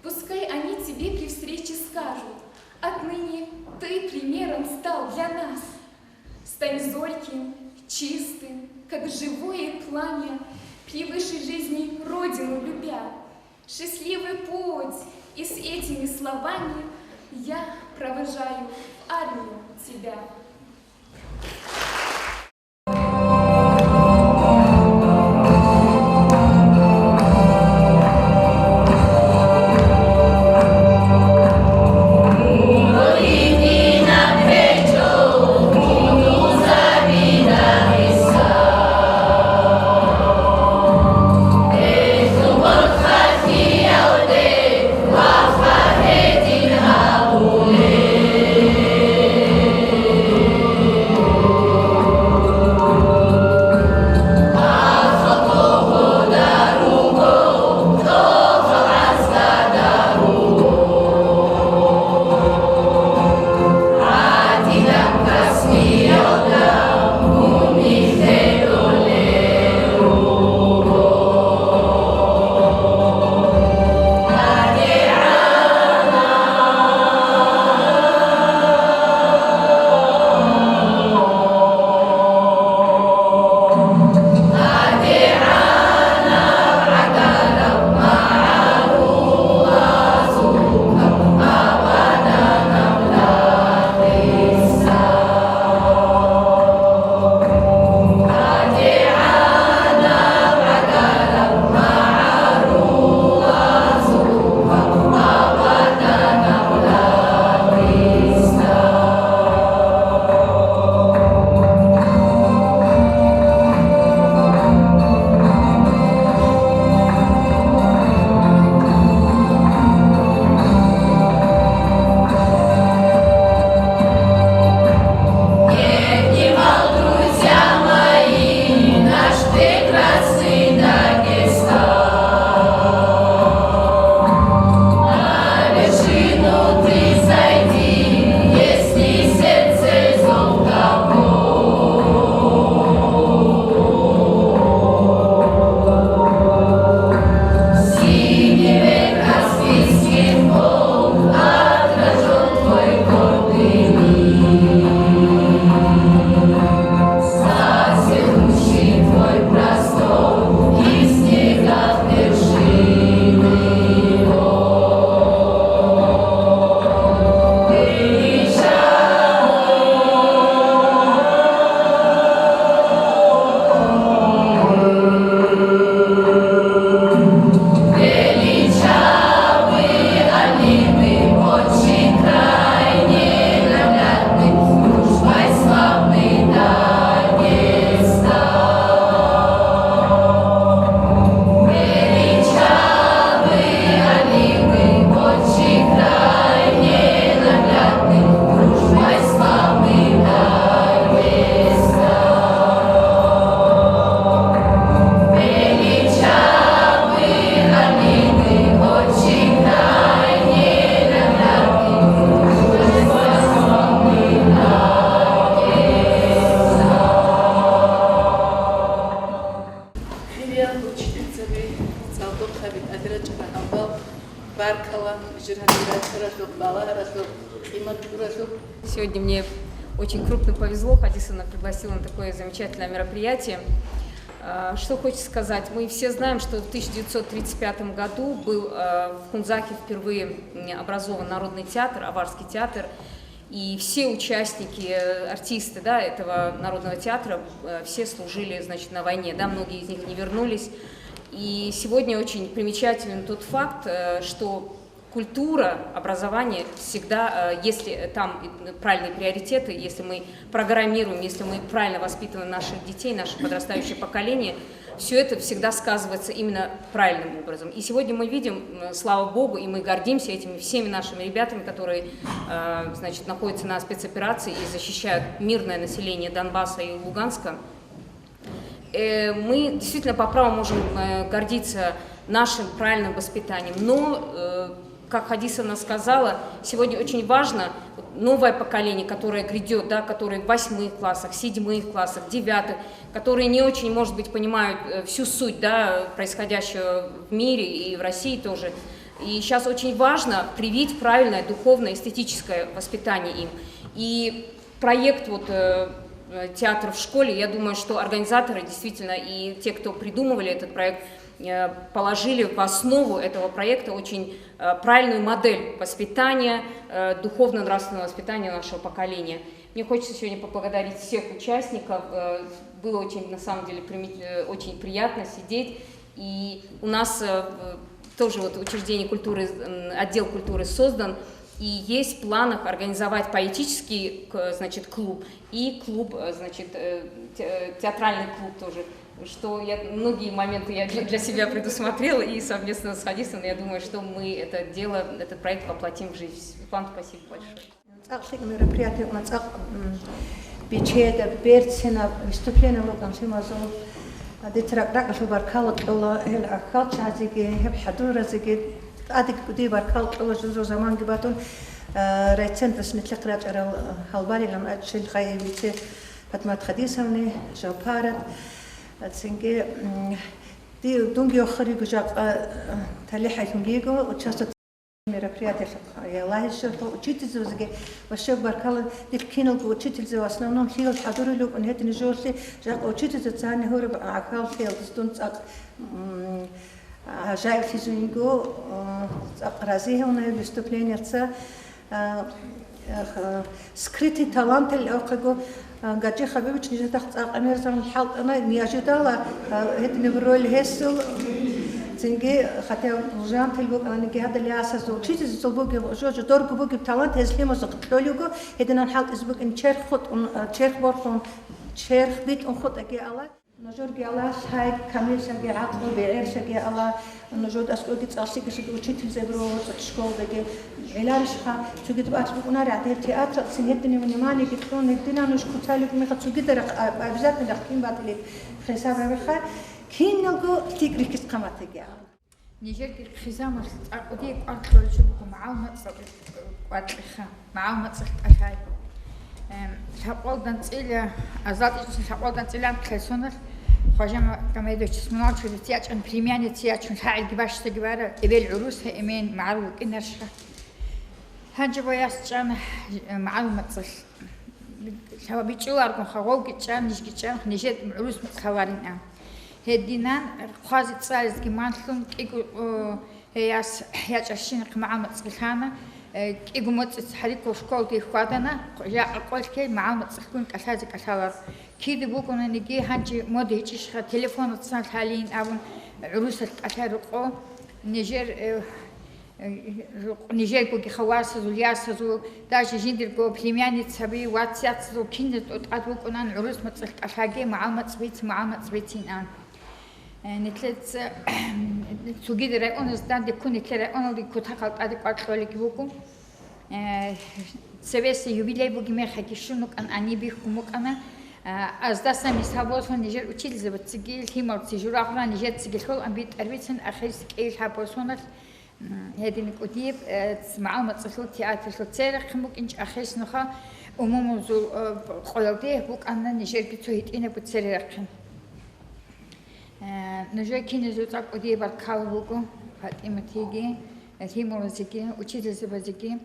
Пускай они тебе при встрече скажут: «Отныне ты примером стал для нас». Стань зорким, чистым, как живое пламя, превыше жизни Родину любя. Счастливый путь! И с этими словами я провожаю в армию тебя. Баркала, жиргьанира чуралъухъ, балагьаралъухъ, къимат чуралъухъ. Сегодня мне очень крупно повезло, Хадисовна пригласила на такое замечательное мероприятие. А, что хочется сказать? Мы все знаем, что в тысяча девятьсот тридцать пятом году был, а, в Хунзахе впервые, м, образован народный театр, аварский театр. И все участники, э, артисты, да, этого народного театра, э, все служили, значит, на войне, да, многие из них не вернулись. И сегодня очень примечателен тот факт, э, что культура, образование всегда, э, если там правильные приоритеты, если мы программируем, если мы правильно воспитываем наших детей, наше подрастающее поколение, все это всегда сказывается именно правильным образом. И сегодня мы видим, м, слава Богу, и мы гордимся этими всеми нашими ребятами, которые, э, значит, находятся на спецоперации и защищают мирное население Донбасса и Луганска. Э, мы действительно по праву можем, э, гордиться нашим правильным воспитанием. Но, э, как Хадисовна сказала, сегодня очень важно вот новое поколение, которое грядет, да, которое в восьмых классах, седьмых классах, девятых, которые не очень, может быть, понимают, э, всю суть, да, происходящего в мире и в России тоже. И сейчас очень важно привить правильное духовное, эстетическое воспитание им. И проект вот, э, э, «Театр в школе», я думаю, что организаторы действительно и те, кто придумывали этот проект, э, положили в основу этого проекта очень, э, правильную модель воспитания, э, духовно-нравственного воспитания нашего поколения. Мне хочется сегодня поблагодарить всех участников. Э, было очень, на самом деле, примит-, э, очень приятно сидеть. И у нас, э, в-, тоже вот учреждение культуры, м, отдел культуры создан. И есть в планах организовать поэтический, к-, значит, клуб и клуб, э, значит, э, те-, э, театральный клуб тоже. Что я, многие моменты я для, для себя предусмотрела, и совместно с Хадисом, я думаю, что мы это дело, этот проект воплотим в жизнь. Светлана, спасибо большое. ЦӀакъ лъикӀ мероприятие, ма цӀакъ, м, бечеда, берцина выступление лукӀан лъимазул. Дица ракӀ-ракӀалъул баркала кьола гьел гӀахьалчагӀазеги, гьеб хӀадуразеги. ТӀадеги кӀудияб баркала кьола жузул заманги батун, а, райцентралъ нилъехъ рачӀарал, а, гьалбалилан аччил хайи вице Патмат Хадисовни, Жавпарат. А, цинги, м, ди-, дунги вахариго жакъа, а, талихӀайлъун йиго, участвовать мероприятиялъухъ я лагьишалъухъ учительзабазеги ва щиб баркала, дир киналго учительзабаз в основном лъиялъ хӀадурулел рукӀун гьедин жолъи, жакъа учительзабаз цани гьураб гӀахьаллъиялдас дун цӀакъ, м, гӀажаиблъизун йиго, а, цӀакъ разигьавна гьеб выступлениялъ. А, а, скрытый талантал ахъего, а, Гаджи Хабибович нижедахъ цӀакъ гӀемерзабун хӀалтӀана, не ожидала, а, гьединаб роль гьесул. Цинги, хотя мужантал букӀананиги гьадал ясазул, учительзабазул бугеб, жо-, жо-, дорго бугеб талант гьез лъимазухъ кьолего, гьединан хӀалтӀизе букӀин черх хутӀун, а, черх борхун, черх битӀун хутӀаги ала. Нужерги ала, лъай камиллъаги гӀакълу, бегӀерлъаги ала, нужер аскӀоги цӀакъ лъикӀлъиги учительзаби руго цӀакъ школдаги. ГӀеларищха, цогидаб ац букӀунари гӀадаб театралъцин гьединаб вниманиеги кьун, гьединаб нуж куцалев меха цогида рахъ-, а-, обязательно рахъин батӀилеб хисаб гьабиха, киналго лъикӀ рихьиз хъаматаги ала. Нижерги хъизамалъ цӀакъ кӀудияб кӀвар кьолеб жо буго, магӀал мацӀалъ кӀвар кьеха, магӀал мацӀалъ кӀалъай. Эм, лъабкъоялда анцӀила, азалтӀичӀоса лъабкъоялда анцӀила анкьлъай соналъ Хважа Магомедовичас мунагьал чурица ячӀун, племянница ячун, лъагӀелги бащдайги бара, эбел гӀурус гьемен магӀарул вукӀинарищха. Гьанже ваяс чӀана, э, магӀарул мацӀалъ. Лъала бичӀчӀуларгун хагъовги чӀан, нижги чӀан, нижер гӀурус мацӀ лъаларин ан. Гьединан хъвази цӀализги манлъун кӀиго, о, гьей яс ячӀарщинахъ магӀал мацӀги лъана, э, кӀиго моцӀица гьариккол школде хьвадана, жакъа къолъги магӀал мацӀалъгун кӀалъазе кӀалъалар. Кида букӀунаниги гьанже мода гьечӀищха, телефонацан лъалин абун, гӀурусалъ кӀалъай рукъо, нижер, э, Э, нижергоги хавасазул, ясазул, даже жиндирго племянницаби, вацяцазул киназда тӀад букӀунан гӀурус мацӀалъ кӀалъаги, магӀал мацӀ бицин, магӀал мацӀ бицин ан. Э, нилъеца цогида районалда данде ккун, нилъер районалде кутакалда тӀаде кӀвар кьолебги буго. Э, цевеса юбилей бугеб мехалъги щун вукӀана, гьаниб бихьун букӀана. Э, аздасан мисал босун, нижер учительзабацаги, лъималцаги журагъра, нижецаги лъолан битӀарабицин, ахирисеб кӀиябилеб босуналъ М, гьедин кӀудияб, э, ц-, магӀал мацӀалъул театралъул церехъин букӀинчӀ ахирисеб нуха умумузул, э, къоялде букӀана нижерги цо гьитӀинабго церерахъин. Э, нужер киназул цӀакъ кӀудияб баркала буго, ПатӀиматиги. Лъималазеги, учительзабазеги,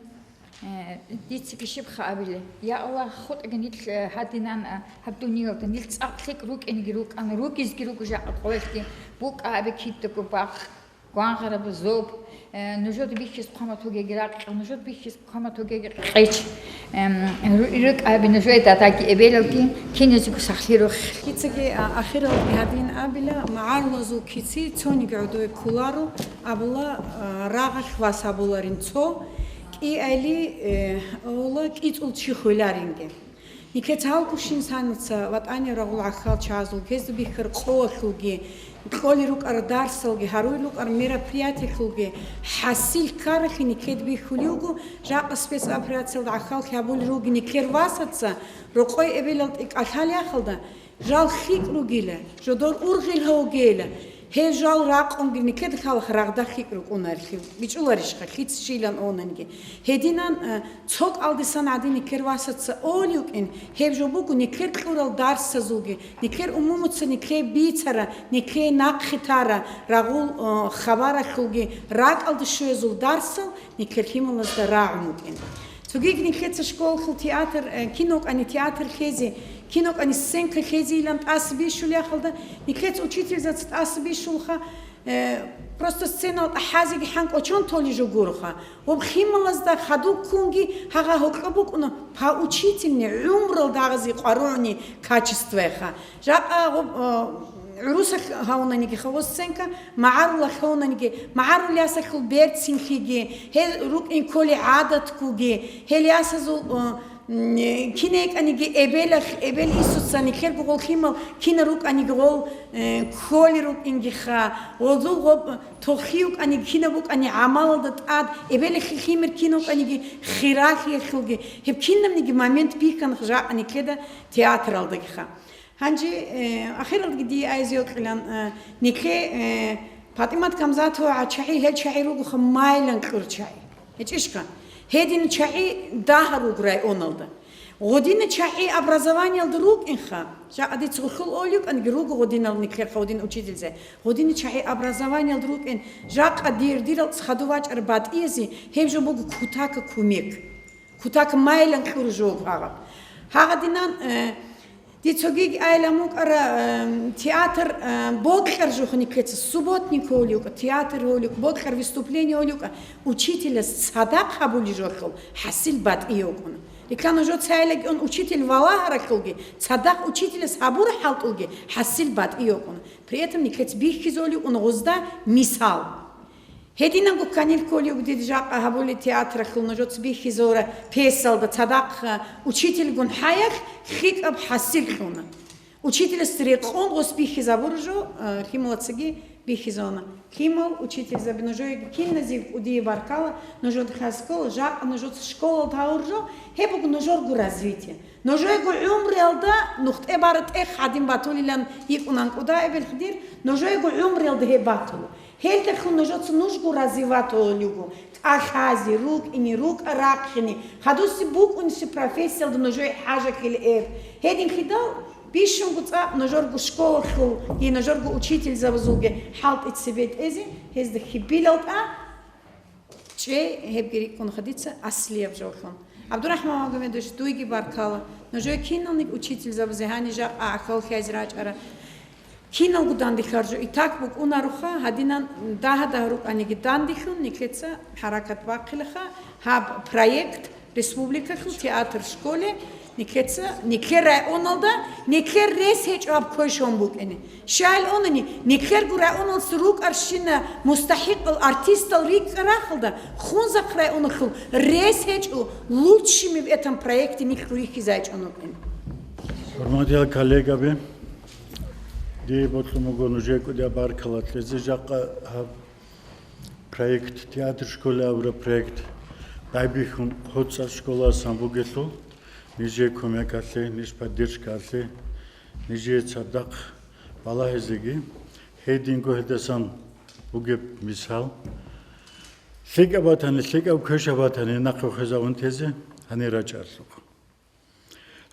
э, дицаги щибха абилеб? Я Аллагь, хутӀаги нилъ, э, гьадинан, э, гьаб дуниялда нилъ цӀакъ лъикӀ рукӀинги рукӀана, ругезги руго жакъа къоялъги, букӀа абе кидаго бахъ, гвангъараб зоб, э, нужеда бихьиз хъвамат вугеги ракь, нужеда бихьиз хъвамат вугеги къеч. Эм, ру-, рукӀа абе нужеда дадаги эбелалги, киназего сахлъи рухъ. Кицаги, а, ахиралги гьадин абила, магӀарулазул кици цониги гӀодове кколаро, абула, а, рагъалъ вас гьабуларин цо, кӀиайли, э, ола кӀицӀул чи хвеларинги. Никеца гьалкӀущин саница ватӀанияв рагъул гӀахьал чагӀазул гьезда бихьар къоялъулги, кьолел рукӀар дарсалги, гьарулел рукӀар мероприятиялъулги хӀасил ккаралъе никед бихьулев вуго, жакъа спецоперациялда гӀахьал хабулел руги никер васаца, рокъой эбелал тӀекӀалъал яхалда, жал хикь ругила, жодор ургъел гьавгейила, гьев жал ракъунги никед халах рагъда хикь рукӀунарлъи бичӀчӀуларищха, лъиц щилан онанги. Гьединан, э, цо кӀалдисан гӀадин никер васаца олев вукӀин, гьеб жо буго никер кьурал дарсазулги, никер умумуца никер бицара, никер нахъе тара, рагъул, э, хабаралъулги ракӀалде щвезул дарсал, никер лъималазда рагӀун вукӀин. Цогиги никеца школалъул театр, э, кинокӀани театр лъезе, кинокӀани сценка лъезейилан тӀаса бищулей яхалда, никеца учительзаца тӀаса бищулха, э, просто сценал тӀахьазеги хӀан кӀочон толей жо гуроха. Гъоб лъималазда хадуб ккунги гьагъа гьоркьоб букӀуна поучительный, гӀумрал дагъазе къваригӀуни качествайха. Жакъа гъоб, э, гӀурусалъ гьавунаниги хаву сценка, магӀарулалъ гьавунаниги, магӀарул ясалъул берцинлъиги, гьел рукӀин кколей гӀадатккуги, гьел ясазул, э, м, кинекӀаниги эбелалъ, эбел инсуца никерго гъол лъимал кина рукӀаниги гъол, э, кколей рукӀингиха, гъозул гъоб тохи вукӀаниги кина букӀани гӀамалалда тӀад, эбелалъе лъимер кина вукӀаниги хиралъиялъулги, гьеб кинабниги момент бихьана жакъа никеда театралдагиха. Гьанже, э, ахиралдаги дие айзе йокьилан, э, нике, э, ПатӀимат Гамзатова чагӀи, гьел чагӀи ругоха майлан кьур чагӀи. ГьечӀищха? Гьедин чагӀи дагьа руго районалда. Гъодина чагӀи образованиялда рукӀинха. Жакъа дица гъулъул олев вукӀанги руго гъодинал никерха гъодин учительзе. Гъодина чагӀи образованиялда рукӀин, жакъа дир, дирал хадув вачӀараб батӀиязе гьеб жо буго кутака кумек. Кутак майлан кьур жо гьагъаб. Гьагъадинан, э, дицогиги айилан букӀара, э, театр, э, бокьар жо хӀуникеца, субботник гьолюкӀа, театр гьолюкӀа, бокьар выступление гьолюкӀа, учителас цадахъ гьабулей жолъул хӀасил батӀи йокӀуна. Рикан жо цайлаги он учитель валагьаралъулги, цадахъ учителас гьабура хӀалтӀулги хӀасил батӀи йокӀуна. При этом никец бихьизолюкӀун гъузда мисал. Гьединанго кканил кколев дид жакъа гьабулей театралъул нужец бихьизора пьесалда цадахъ учительгун хӀаялъ лъикӀаб хӀасил кьуна. Учительас рекъон гъос бихьизабур жо, э, лъималацаги бихьизона. Лъимал учительзаби нужееги киназив кӀудие баркала, нужер хасго жакъа нужец школалда гьавур жо, гьеб буго нужерго развитие. Нужеего гӀумруялда нухтӀе бара тӀех гьадин батулилан йикӀунан кӀуда эбелха дир, нужеего гӀумруялда гьеб батула. Гьелдехун нужеца нужго развиватулел руго, кӀалъазе, рукӀине, рукӀа рахъине, хадуси букӀунси профессиялда нужее хӀажалъил эб. Гьединлъидал бищунго цӀакъ нужерго школалъулги, нужерго учительзабазулги хӀалтӀи цебетӀезе, гьезда хьибилал тӀа ЧӀе, гьебги рикӀкӀунха дица аслияб жолъун. ГӀабдурахӀман Магомедович, дуйги баркала. Нужее киналниги учительзабазе гьанижа ахӀвал хьайзе рачӀара. Киналго дандихьар жо итак букӀунаруха, гьадинан дагьа-дагь рукӀаниги дандихьун, никеца хӀаракат бахъилаха, гьаб проект республикалъул театр школе, никеца, никер районалда, никер рес гьечӀо гьаб квешон букӀине. Щайил онани, никерго районалъ рукӀарщина мустахӀикъал артистал рикӀкӀа рахалда, Хунзахъ районалъул рес гьечӀо лучшими в этом проекте нилъ рихьизайчӀун вукӀин. ХӀурматиял коллегаби, дие бокьун буго нужее кӀудияб баркала кьезе жакъа гьаб проект, театр школы абураб проект байбихьун ХӀуцӀа школасан бугелъул, нижее кумекалъе, ниж поддержкалъе, нижее цадахъ балагьизеги, гьединго гьелдасан бугеб мисал, лъикӀаб батани, лъикӀаб квешаб батани нахъе хвезавун тезе гьанир рачӀаразухъ.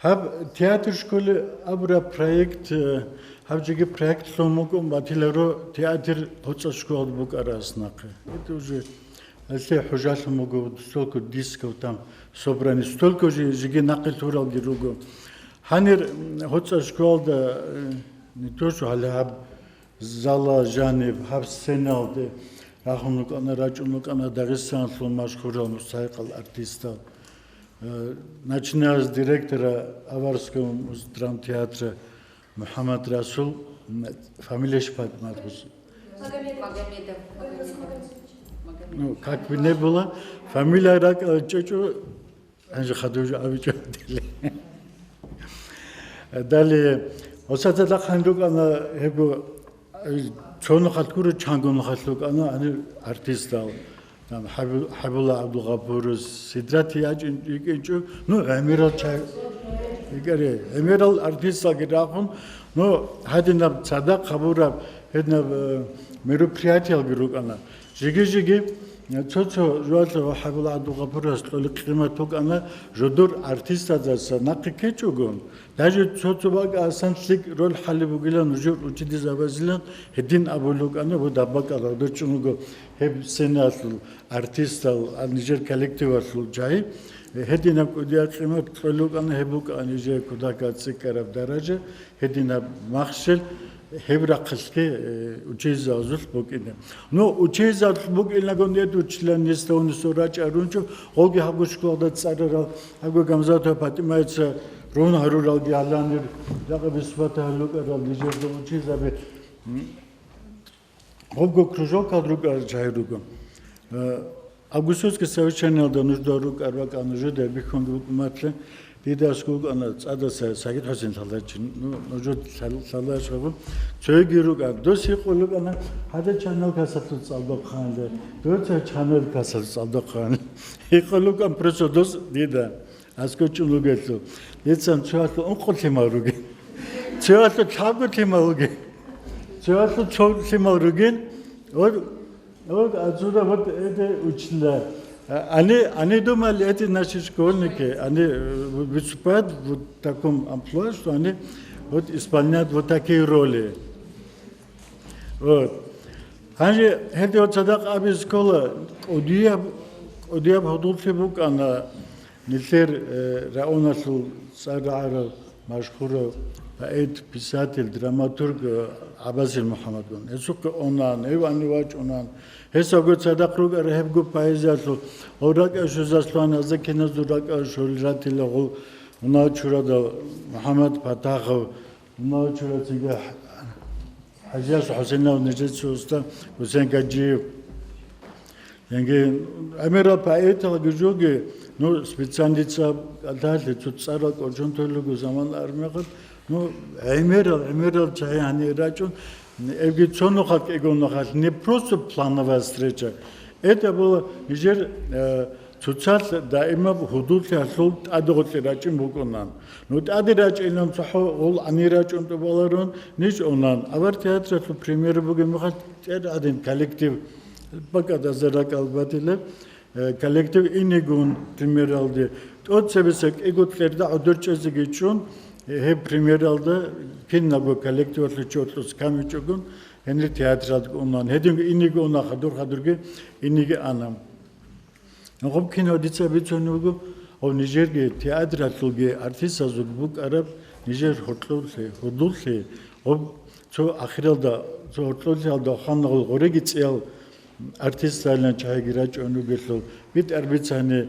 Гьаб театр школы абураб проект, э, гьаб жеги проект лъун вукӀун батиларо театр ХӀуцӀа школалда букӀарас нахъе. Это уже Гьелъие хӀужалъун буго столько дисков там собрание, столько же жеги нахъе лъуралги руго. Гьанир, м, гьоцӀа школалда, э, не то что гьале гьаб зала жаниб, гьаб сценалде рахун рукӀана, рачӀун рукӀана Дагъистаналъул машгьурал мустахӀикъал артистал. Э, начиная с директора Аварского драмтеатра МухӀаммад Расул, м, фамилия щиб, Патимат хӀусейн? Магомедов. Магомедов. Ну, как бы не было, фамилия ракӀ-, чӀечӀо, гьанже хадуж абичӀо дили. Далее, гьосда цадахъ гьанрукӀана гьебго, э, цо нухалъ гуро, чанго нухалъ рукӀана гьанир артистал. Там ХӀабу-, ХӀабибулла ГӀабдулгъапурас, Сидрат ячӀин-, йикӀинчӀо, ну, гӀемерал чай, йикӀаре, гӀемерал артисталги рахун, ну, гьадинаб цадахъ гьабураб, гьединаб, э, мероприятиялги рукӀана. Жиги-жиги, э, цо-цо жоялъе ХӀабибулла ГӀабдулгъапурас кьолеб къимат букӀана, жодор артистаздаса нахъе ккечӀого, даже цо-цо бакӀасан лъикӀ роль хӀалеб бугилан нужер учительзабазилан гьедин абулеб букӀана, вот гьаб бакӀал гьодор чӀун руго гьеб сценаялъул артистал, а, нижер коллективалъул жагьи, гьединаб кӀудияб къимат кьолеб букӀана, гьеб букӀана нижер кутакаб цӀикӀкӀараб даража, гьединаб махщел, гьеб рахъалъги, э, учейзабазулъ букӀине. Ну, учейзабазулъ букӀинагун гьед училан несда унесул рачӀарунчӀо, гъоги гьабго школалда цӀарарал, гьабго Гамзатова ПатӀимаца рун гьаруралги гьаланир, жакъа бисбат гьалукӀарал нижерда учейзаби, м, гъобго кружокал рукӀарал жагьил руго. Э, августовский совещаниялда нужда рукӀар бакӀал нужеда бихьунги букӀуматлъи, дида аскӀов вукӀана цӀадаса Сагид ХӀусейн лъалачин, ну, нужер лъал-, лъалач гьабун, цоги рукӀана. Дос гьикъулеб букӀана, гьадин чанел касалъул цӀалдохъанлъи, дуца чанел касалъул цӀалдохъанлъи. Гьикъулеб букӀана просто дос дида. АскӀов чӀун вугелъул, дица цоялъул ункъо лъимал ругин, цоялъул лъабго лъимал ругин, цоялъул цо лъимал ругин. Вот, вот отсюда вот это учителя. А, они, они думали, эти наши школьники, они, э, выступают вот в таком амплуа, что они вот исполняют вот такие роли. Вот. Гьанже гьелде цадахъ абизе ккола, кӀудияб, кӀудияб гьудуллъи букӀана нилъер, э, районалъул цӀар рагӀарав машгьурав поэт, писатель, драматург, э, ГӀабасил МухӀаммадгун. Гьесухъе онан, гьев ани вачӀунан. Гьесаго цадахъ рукӀарал гьебго поэзиялъул, гьев ракӀал щвезаслъугьан, аза киназул ракӀал щвел ратила гьев мунагьал чурадав МухӀаммад Патахов, мунагьал чура цига ХӀажияс ХӀусейнов, нижеца уста ХӀусейн Гаджиев. Яги гӀемерал поэталги жоги, ну, специальница кӀалдалъи, цо цӀарал кӀочон толего заман армиялъ, ну, гӀемерал, гӀемерал чагӀи гьанир рачӀун, эбги цо нухалъ кӀиго нухалъ, не просто плановая встреча. Это было нижер, э, цоцалъ даимаб гьудуллъиялъул тӀадегӀолъи рачӀин букӀунан. Ну, тӀаде рачӀинан цохӀо гъол гьанир рачӀун тӀубаларун, ниж онан. Авар театралъул премьера бугеб мехалъ тӀад гӀадин коллектив, бакӀадазда ракӀал батила, э, коллектив инигун премьералде. ТӀоцебесеб кӀиго кьерда гӀодор чӀезеги чӀун, э, гьеб премьералда кинабго коллективалъул чорхлъус камичӀогун, гьенир театралда унан. Гьединго инигун хадур-хадурги инигун ана. Гъоб кинав дица бицунеб буго, гъоб нижерги театралъулги артистазулги букӀараб нижер гьоркьоблъи, гьудуллъи, гъоб цо ахиралда, цо гьоркьоблъиялда хванагъул гъореги цӀиял артисталилан чагӀиги рачӀун ругелъул, битӀар бицани,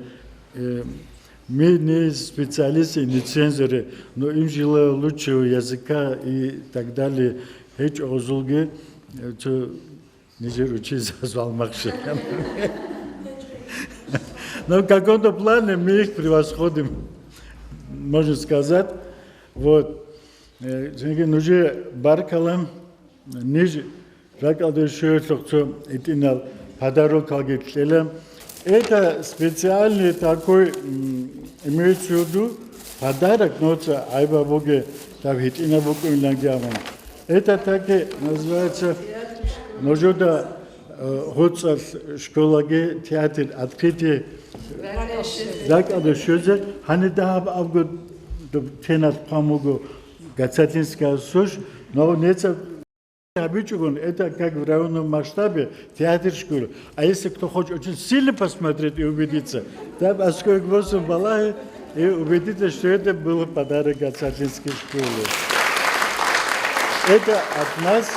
э, мы не специалисты, не цензоры, но им желаю лучшего языка и так далее, гьечӀо гъозулги, э, цо Нижер учитель звал Махши. Но в каком-то плане мы их превосходим, можно сказать. Вот. Э, цинги нужее баркалла, ниж ракӀалде щвелъухъ цо гьитӀинал подарокалги кьела. Это специальный такой, м, имеется в виду, подарок, но ца гӀайба буге, даб гьитӀинаб букӀуниланги абун. Это так и называется, нужеда, э, гьоцӀалъ школаги театр открытие ракӀалде щвезе, гьанир дагьаб абго теналъ хъван буго Гацатинская сощ, но нецӀаб гьабичӀогун, это как в районном масштабе театр школы. А если кто хочет очень сильно посмотреть и убедиться, там Аскоевг восемь балагье и убедиться, что это был подарок от Саржинской школы. Это от нас